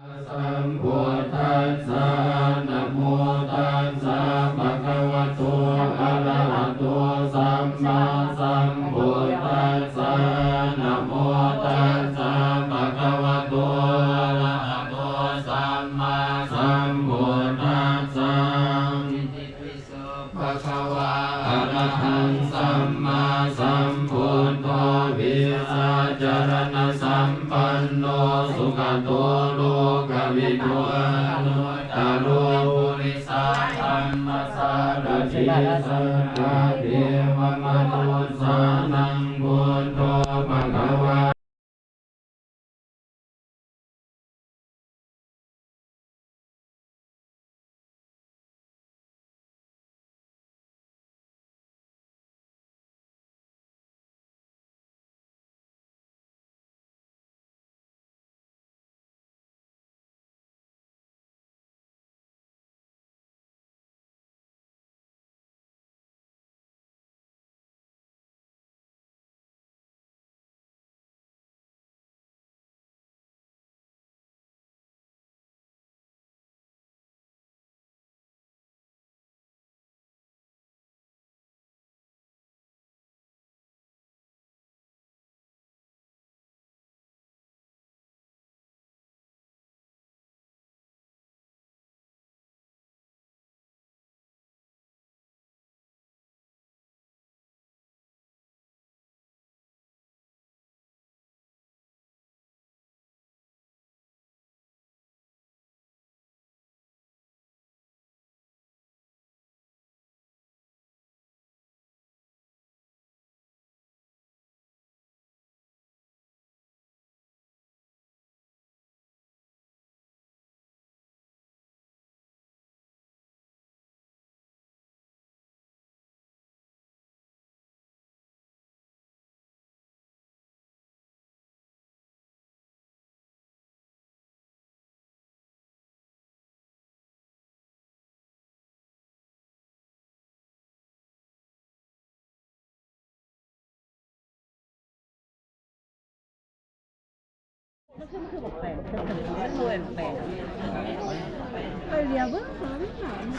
ສຳພຸດທັດສະ ນະໂມຕັດສະ ພະຄະວະໂຕ ອະລະຫະໂຕ ສຳມາສຳພຸດທັດສະ ນະໂມຕັດສະ ພະຄະວະໂຕ ອະລະຫະໂຕ ສຳມາສຳພຸດທັດສະ ພະຄະວາ ອະລະຫັງ ສຳມາສຳພຸດໂທ ວິຊາຈາລະນະສຳປັນໂນ ສຸກະໂຕ ໂລກະວິທູ ອະນຸດຕະໂລ ປຸລິສະທຳມະສາລະຖິ ສັກກາເທວະມະນຸດສານັງ ພຸດໂທ ພະຄະວາ.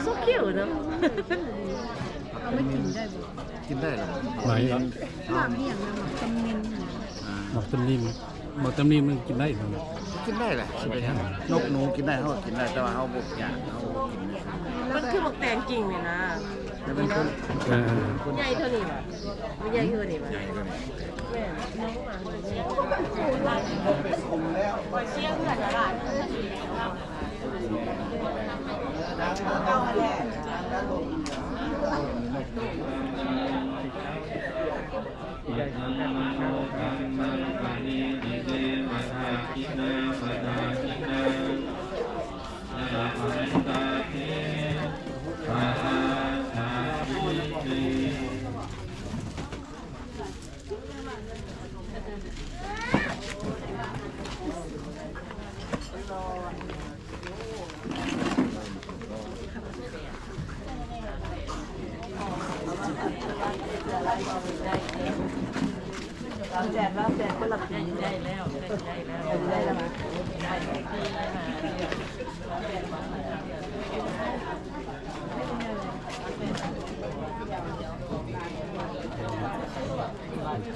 So cute ເນາະ ເອົາມາກິນໄດ້ບໍ່? ກິນໄດ້ລະ ໝາກຫຍັງນະ? ໝາກຕຳນິນ ໝາກຕຳນິນ. ໝາກຕຳນິນມັນກິນໄດ້ບໍ່? ກິນໄດ້ແຫຼະ ຊິເປັນຫຍັງ? ນົກໜູກິນໄດ້ ເຮົາກໍກິນໄດ້ ແຕ່ວ່າເຮົາບໍ່ຢາກ ເຮົາບໍ່ກິນ. ມັນຄືໝາກແຕງກິ່ງນີ້ນະ ແຕ່ເປັນຄົນ ເອີ ໃຫຍ່ເທົ່ານີ້ບໍ່? ມັນໃຫຍ່ເທົ່ານີ້ບໍ່? ໃຫຍ່ເທົ່ານີ້ ແມ່ນ ນ້ອງໝາ ຂ້ອຍເຊຍເຮືອນລະຫຼາຍ. ຍະທາ ມະໂນ ກຳມັງ ປະນີຕະ ເຕ ປະທາກິນາ ປະທາກິນາ ນະ ພັນຕາ ເຕ ປະທານາ ເຕ.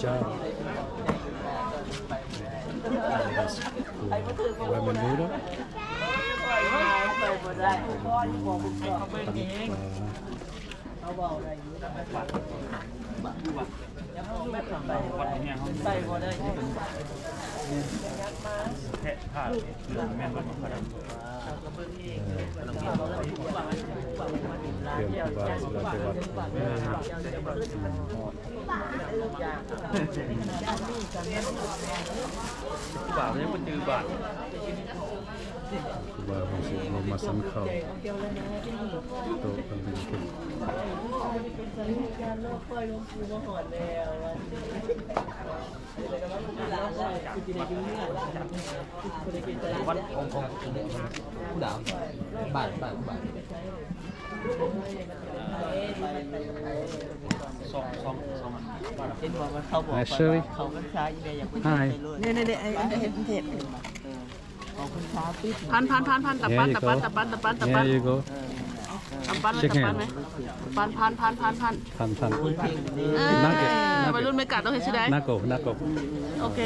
ເຈົ້າ Lemon noodle ຕຽມຜູ້ບ່າວຊິໄດ້ໄປວັດ. ຜູ້ບ່າວຍັງບໍ່ຈື່ບາດ. ຄູບາເພິ່ນຊິລົງມາສັນເຂົ້າໂຕະເພິ່ນເປັນ ວັດຂອງ ຂອງຜູ້ບ່າວ ບ້ານ ບ້ານ ບ້ານ. ສອງ ສອງ ສອງອັນ ເຫັນບໍ່ວ່າເຂົາບອກວ່າເຂົ້າພັນສາອີແມ່ຢາກໄປເທດໃສ່ໂລດ. ນີ້ໆ ເຫັນເທດ. ພັນ ພັນ ພັນ ພັນ ຕະປັນ ຕະປັນ ຕະປັນ ຕະປັນ ຕະປັນ Here you go. ຕະປັນ Shake ຕະປັນ hand. ໄໝ ຕະປັນ ພັນ ພັນ ພັນ ພັນ ພັນ ພັນ ເອີ ໄວລຸ້ນເມກາຕ້ອງເຮັດຊິໄດ້ ນາໂກ ນາໂກ ໂອເຄ.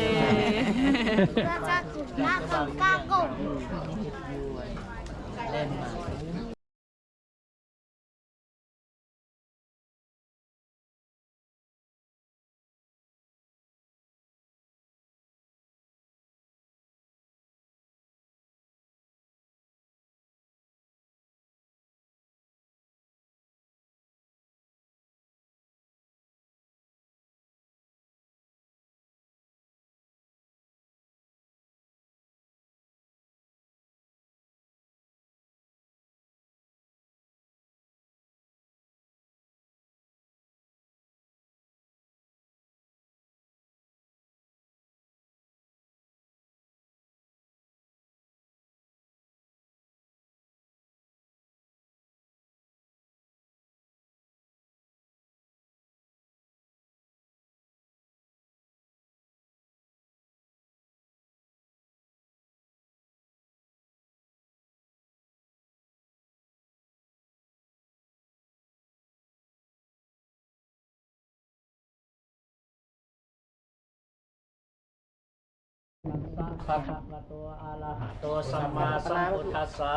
ภะคะวะโต อะระหะโต สัมมาสัมพุทธัสสะ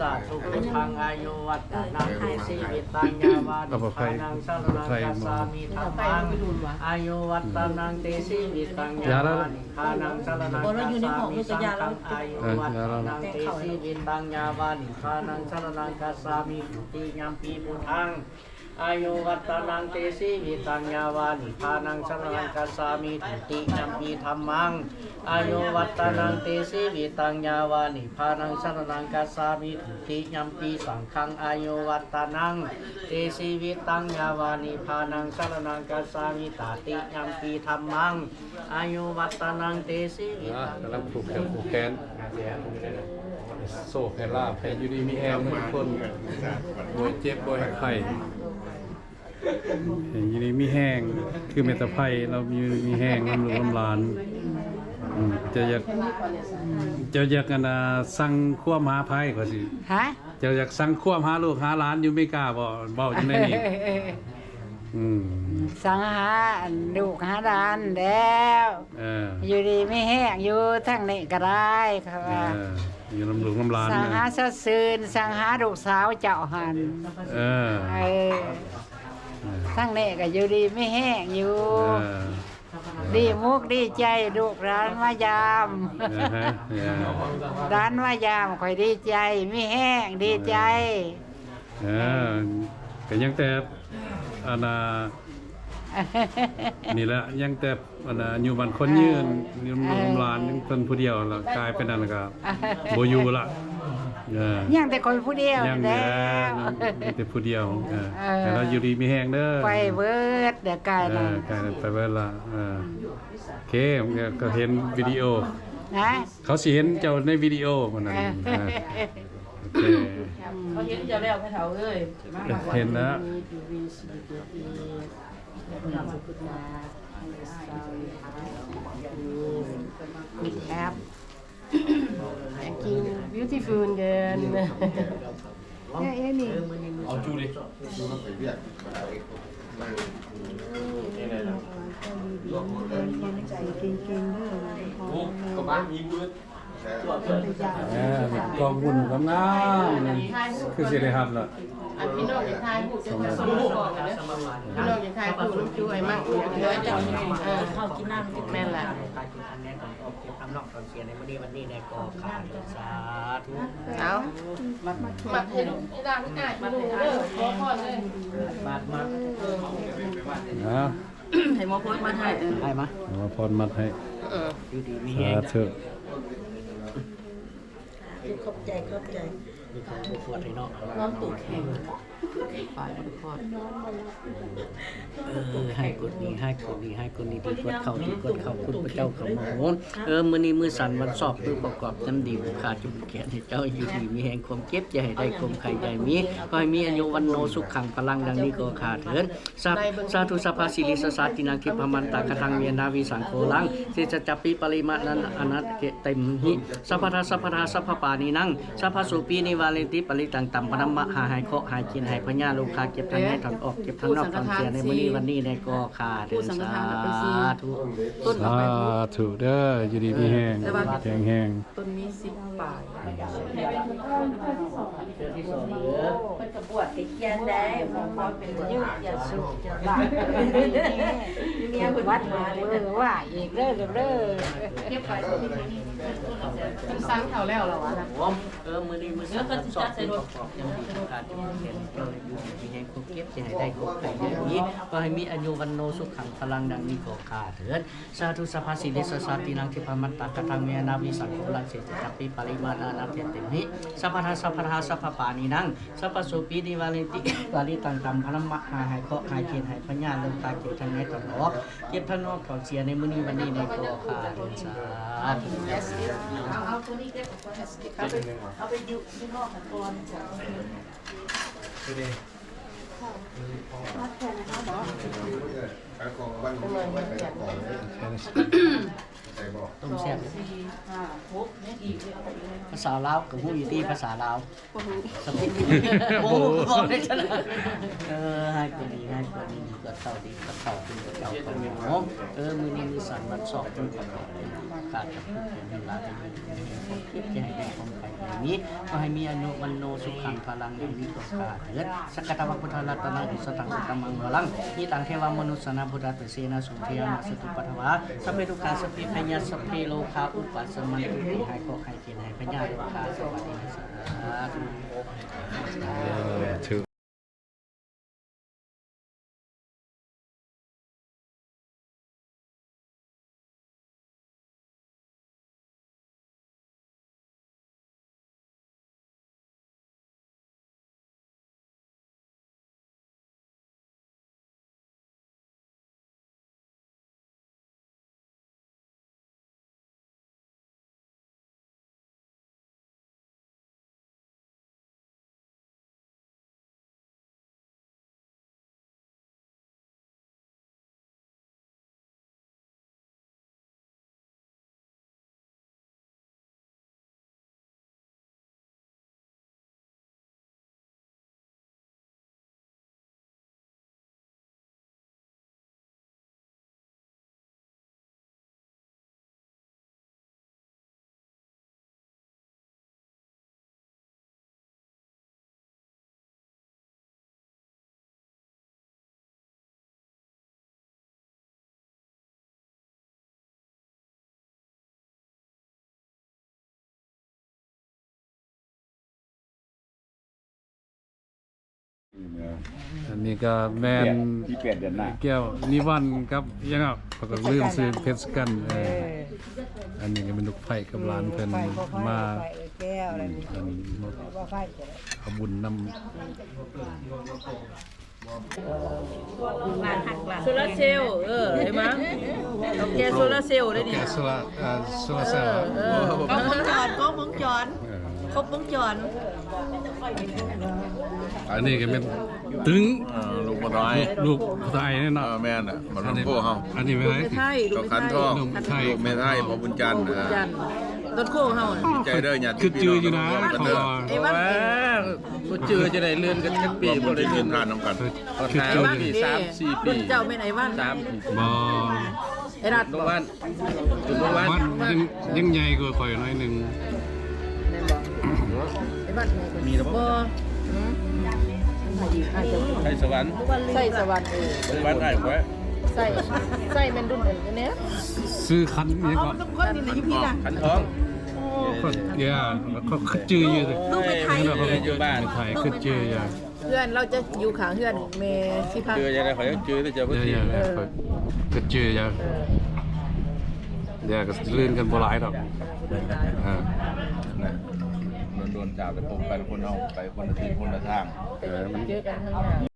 สาธุ พุทธัง อายุวัตตะนัง ติ ชีวิตัง ยาวานิพพานัง สรณังคัจฉามิ ธัมมัง อายุวัตตะนัง ติ ชีวิตัง ยาวานิพพานัง สรณังคัจฉามิ สังฆัง อายุวัตตะนัง ติ ชีวิตัง ยาวานิพพานัง สรณังคัจฉามิ ทุติยัมปิ พุทธัง อายุวัตตะนัง ติ ชีวิตัง ยาวานิพพานัง สรณังคัจฉามิ ทุติยัมปิ ธัมมัง อายุวัตตะนัง ติ ชีวิตัง ยาวานิพพานัง สรณังคัจฉามิ ทุติยัมปิ สังฆัง อายุวัตตะนัง ติ ชีวิตัง ยาวานิพพานัง สรณังคัจฉามิ ตติยัมปิ ธัมมัง อายุวัตตะนัง ติ ชีวิตัง ກຳລັງຜູກແຂນຜູກແຂນ ໂຊກໃຫ້ລາບ ໃຫ້ຢູ່ດີມີແຮງທຸກຄົນ ບໍ່ເຈັບບໍ່ໃຫ້ໄຂ້ ໃຫ້ຢູ່ດີມີແຮງ ຄືແມ່ຕາໄພ ລາວຢູ່ດີມີແຮງ ນຳລູກນຳຫຼານ. ອືມ ເຈົ້າຢາກ ເຈົ້າຢາກ ອັນນ່າ ສັ່ງຄວາມຫາໃຜ ຂ້ອຍຊິ ຮະ? ເຈົ້າຢາກສັ່ງຄວາມຫາລູກຫາຫຼານຢູ່ເມກາບໍ່? ເວົ້າຈັ່ງໃດນີ້? ອືມ ສັ່ງຫາ ອັນ ລູກຫາຫຼານແລ້ວ ເອີ ຢູ່ດີມີແຮງ ຢູ່ທາງນີ້ກໍໄດ້ ເຂົາວ່າ ເອີ ຢູ່ນຳລູກນຳຫຼານ ສັ່ງຫາສະຊື່ນ ສັ່ງຫາລູກສາວເຈົ້າຫັ້ນ ເອີ ເອີ ເອີ ທາງນີ້ກໍຢູ່ດີມີແຮງຢູ່ ເອີ ດີມຸກດີໃຈ ລູກຫຼານມາຢາມ ເອີ ເອີ ຫຼານມາຢາມ ຂ້ອຍດີໃຈ ມີແຮງ ດີໃຈ ເອີ ເອີ ກໍຍັງແຕ່ ອັນນ່າ ນີ້ແຫຼະ ຍັງແຕ່ ອັນນ່າ ຢູ່ບ້ານຄົນຍືນ ເອີ ຢູ່ນຳລູກນຳຫຼານ ເອີ ຍັງເພິ່ນຜູ້ດຽວ ລະກາຍເປັນອັນນັ້ນ ລະກະບໍ່ຢູ່ລະ ເອີ ຍັງແຕ່ຂ້ອຍຜູ້ດຽວ ຍັງແລ້ວ ຍັງແຕ່ຜູ້ດຽວ ເອີ ເອີ ໃຫ້ລາວຢູ່ດີມີແຮງເດີ ໄປເບີດ ແລ້ວກາຍນັ້ນ ເອີ ກາຍນັ້ນໄປເບີດລະ ເອີ ໂອເຄ ກໍເຫັນວິດີໂອ ນະ ເຂົາຊິເຫັນເຈົ້າໃນວິດີໂອພຸ້ນນະ ເອີ ເອີ ໂອເຄ ເຂົາເຫັນເຈົ້າແລ້ວ ພໍ່ເຖົ້າເອີຍ ເຫັນແລ້ວ Good app. Thank you. Beautiful girl. Yeah, Amy. ເອົາຈູດິ ໃຈເກັ່ງໆເດີ ໂອ້ ກະບະມີມືດ ອ່າ ກອງບຸນງາມໆ ຄືຊິໄດ້ຮັບລະ ອ່ະ ພີ່ນ້ອງຢາກຖ່າຍຮູບ ພີ່ນ້ອງຢາກຖ່າຍຮູບນຳຈຸອ້າຍມັກ ເອີ ເອີ ເຂົ້າກິນນ້ຳ ແມ່ນລະ ເອົາ ມັດໃຫ້ລູກ ອີ່ຫຼ້າ ອ້າຍ ເດີ ຂໍພອນເລີຍ ມັດ ມັດ ເອີ ອ່າ ໃຫ້ໝໍພອນມັດໃຫ້ ເອີ ໃຫ້ມາ ໝໍພອນມັດໃຫ້ ເອີ ຢູ່ດີມີແຮງ ສາທຸ ຂອບໃຈ ຂອບໃຈ ມີຄວາມປວດເນາະ ລອງຕູແຂງ ໄປບໍ່ໄດ້ຄອດ ເອີ ໃຫ້ກົດນີ້ ໃຫ້ກົດນີ້ ໃຫ້ກົດນີ້ ດີກວດເຂົ້າ ດີກວດເຂົ້າ ຄຸນພະເຈົ້າເຂົ້າມາໂຫນ ເອີ ມື້ນີ້ມື້ສັນວັນຊອກ ມື້ປະກອບຍາມດີ ບຸກຄາຈຸແຂນໃຫ້ເຈົ້າຢູ່ດີມີແຮງ ຄວາມເຈັບຢ່າໃຫ້ໄດ້ ຄວາມໄຂ້ຢ່າໃຫ້ມີ ຂໍໃຫ້ມີອາຍຸວັນໂນສຸຂັງພະລັງ ດັ່ງນີ້ກໍຂ້າເທີນ ສາ ສາທຸ ສັບພະສິລິສະສາຕິນັງ ທິບພະມັນຕາຄະທັງ ເວນາວິສັງໂຄລັງ ເສສະຈະປິປະລິມານາອະນາເຄເຕມຫິ ສັບພະທາ ສັບພະທາ ສັບພະປານີນັງ ສັບພະໂສປີນິວາເຣນຕິ ປະລິຕັງຕັມພະນຳມະ ຫາຫາຍເຄາະ ຫາຍເຄນ ຫາຍພະຍາດໂລຄາ ເກັບທັງໃນຖອນອອກ ເກັບທັງນອກຖອນເສຍ ໃນມື້ນີ້ວັນນີ້ ໃນກໍຂ້າເທີນ ສາທຸ ສາທຸເດີ ຢູ່ດີມີແຮງ ແຂງແຮງ ຕົ້ນມີສິບປາຍ ເທື່ອທີສອງເດີ ເພິ່ນກະບວດກະຄຽນໄດ້ ເພາະເປັນຍືດຢາດສຸກຢາດລາບ ເມຍເພິ່ນມາເລີຍ ວ່າອີກເດີ ເດີ ເກັບໄວ້ ເພິ່ນສັ່ງເຂົ້າແລ້ວລະວະນະ ເອີ ມື້ນີ້ມື້ສັນວັນຊອກ ປະກອບຍາມດີ ການເກັບແຂນ ເອີ ຢູ່ດີມີແຮງ ຄວາມເຈັບຢ່າໃຫ້ໄດ້ ຄວາມໄຂ້ຢ່າໃຫ້ມີ ຂໍໃຫ້ມີອາຍຸວັນໂນສຸຂັງພະລັງ ດັ່ງນີ້ກໍຂ້າເທີນ ສາທຸ ສັບພະສິລິສະສາຕິນັງ ທິບພະມັນຕາຄະທັງ ເວນາວິສັງໂຄລັງ ເສສະຈະປິປະລິມານາອະນາເຄເຕມຫິ ສັບພະທາ ສັບພະທາ ສັບພະປານີນັງ ສັບພະໂສປີນິວາເຣນຕິ ປະລິຕັງຕັມພະນຳມະ ຫາຫາຍເຄາະ ຫາຍເຄນ ຫາຍພະຍາດໂລຄາ ເກັບທັງໃນທັງນອກ ເກັບທັງນອກຖອນເສຍ ໃນມື້ນີ້ວັນນີ້ ໃນກໍຂ້າເທີນ ສາທຸ ເອົາ ເອົາໂຕນີ້ເກັບ ເອົາໄປ ເອົາໄປຢູ່ ຢູ່ນອກຫັ້ນກ່ອນ ຂາຍຂອງວັນນີ້ໄວ້ຂາຍຂອງເລີຍ ຕົ້ມແຊບ ພາສາລາວກະຮູ້ຢູ່ຕິ ພາສາລາວ ບໍ່ຮູ້ ບໍ່ຮູ້ຄືກັນເລີຍ ເອີ ໃຫ້ກວ່ານີ້ ໃຫ້ກວ່ານີ້ ດີກວ່າເກົ່າ ດີກວ່າເກົ່າ ດີກວ່າເກົ່າ ເອີ ມື້ນີ້ມື້ສັນວັນຊອກ ການຈັບຜູ້ຄົນທັງຫຼາຍ ເຮັດໃຫ້ໄດ້ຄວາມໄປດີນີ້ ຂໍໃຫ້ມີອາຍຸວັນໂນສຸຂັງພະລັງ ດັ່ງນີ້ກໍຂ້າເທີດ ສັກກະຕະວະພຸດທະລັດຕະນັງ ໂອສະຖັງ ອຸດຕະມັງ ວະລັງ ຫິຕັງ ເທວະມະນຸດສານັງ ພຸດທະເຕເສນະ ສຸເທນະ ສະຕຸປັດຖະວາ ສັບເພທຸກຂາ ສັບເພໄພຍາ ສັບເພໂລຄາ ອຸປັດສະມັນຕຸ ໃຫ້ເຄາະໃຫ້ເຂັນ ໃຫ້ພະຍາດໂລຄາ ສະຫວັດດີ ສາທຸ. ອັນນີ້ກະແມ່ນ ແກ້ວນິວັນກັບຫຍັງ ເຂົາກະລືມຊື່ເພັດສະກັນ ເອີ ອັນນີ້ກະແມ່ນລູກໃພ້ກັບຫຼານເພິ່ນມາ ເອົາບຸນນຳ. ໂຊລາເຊວ ເອີ ເຫັນບໍ່ ເຖົ້າແກ່ໂຊລາເຊວເດ້ນີ້ ເຖົ້າແກ່ໂຊລາ ເອີ ໂຊລາເຊວ ເອີ ເອີ ຄົບວົງຈອນ ຄົບວົງຈອນ ເອີ ຄົບວົງຈອນ ອັນນີ້ກະແມ່ນຕຶງ ເອີ ລູກພໍ່ໄທ ລູກພໍ່ໄທເນາະ ເອີ ແມ່ນລະ ບັນດອນໂຄເຮົາ ອັນນີ້ແມ່ນໃຜ ລູກແມ່ໄທ ລູກແມ່ໄທ ລູກແມ່ໄທ ພໍ່ບຸນຈັນ ພໍ່ບຸນຈັນ ຕົ້ນໂຄເຮົາ ດີໃຈເດີຍາດຕິພີ່ນ້ອງ ຄືຈື່ຢູ່ນະ ເຂົາວ່າ ເອີ ບໍ່ຈື່ຈະໄດ້ເລື່ອນກັນຈັກປີ ບໍ່ໄດ້ເລື່ອນທານນຳກັນ ຄືຈື່ຢູ່ ສາມສີ່ປີ ເຈົ້າແມ່ນໄອ້ວັນ ສາມ ບໍ່ ໄອ້ລັດ ນ້ອງວັນ ນ້ອງວັນ ວັນຍັງ ຍັງໃຫຍ່ກວ່າຂ້ອຍໜ້ອຍໜຶ່ງ ແມ່ນບໍ່ ໄອ້ວັນມີແລ້ວບໍ່ ບໍ່ ໄຊສະຫວັນ ໄຊສະຫວັນ ເອີ ໄຊສະຫວັນອ້າຍຂ້ອຍ ໄຊ ໄຊແມ່ນລຸ້ນອັນນີ້ ຊື່ຂັນຫຍັງເກາະ ຂັນທອງ ໂອ້ ຂ້ອຍ ຢ່າ ຂ້ອຍຄືຈື່ຢູ່ ລູກແມ່ໄທ ຢູ່ບ້ານ ແມ່ໄທ ຄືຈື່ຢູ່ ເຮືອນລາວຈະຢູ່ຂ້າງເຮືອນແມ່ສີພັນ ຈື່ຈັ່ງໃດຂ້ອຍຍັງຈື່ເດີ ເຈົ້າບໍ່ຈື່ ເອີ ຂ້ອຍຄືຈື່ຢູ່ ເອີ ດຽວກະລື່ນກັນບໍ່ຫຼາຍດອກ ເອີ ນະ ດົນ ດາວໄປພົບກັນ ຄົນເຮົາໄປຄົນລະທິດຄົນລະທາງ ເອີ ມັນ ເຈີກັນທາງ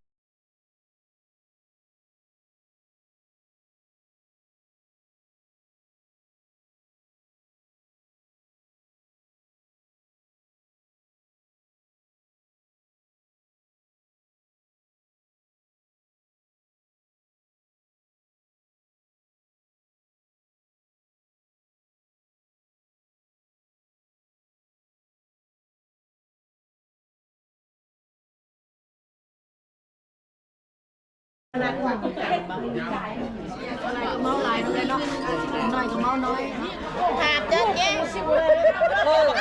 ໜ້າ. ເມາຫຼາຍເລີຍເນາະ ໜ້ອຍກໍເມົາໜ້ອຍ ຫາບເຈົ້າເຈ້ ເອີ